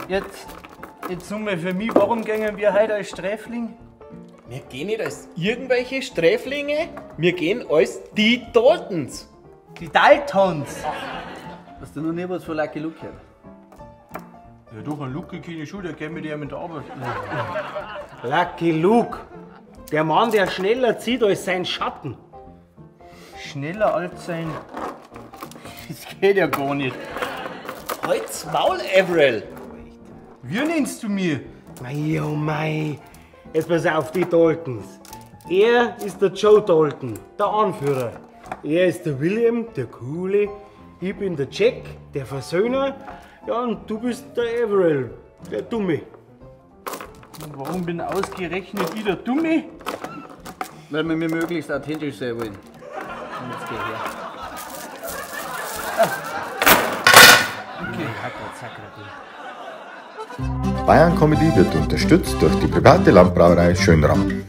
Jetzt nochmal für mich, warum gehen wir heute als Sträfling? Wir gehen nicht als irgendwelche Sträflinge, wir gehen als die Daltons. Die Daltons? Hast du noch nie was von Lucky Luke gehört? Ja doch, einen Luke kenne ich schon, der geht mit ihm in der Arbeit. Lucky Luke, der Mann, der schneller zieht als sein Schatten. Schneller als sein... Das geht ja gar nicht. Halt's Maul, Avril! Wie nennst du mich? Mei, oh mei. Jetzt pass auf, die Daltons. Er ist der Joe Dalton, der Anführer. Er ist der William, der Coole. Ich bin der Jack, der Versöhner. Ja, und du bist der Avril, der Dumme. Und warum bin ausgerechnet ich der Dumme? Weil wir mir möglichst authentisch sein wollen. Und jetzt geh her. Ah. Okay. Bayern Comedy wird unterstützt durch die private Landbrauerei Schönram.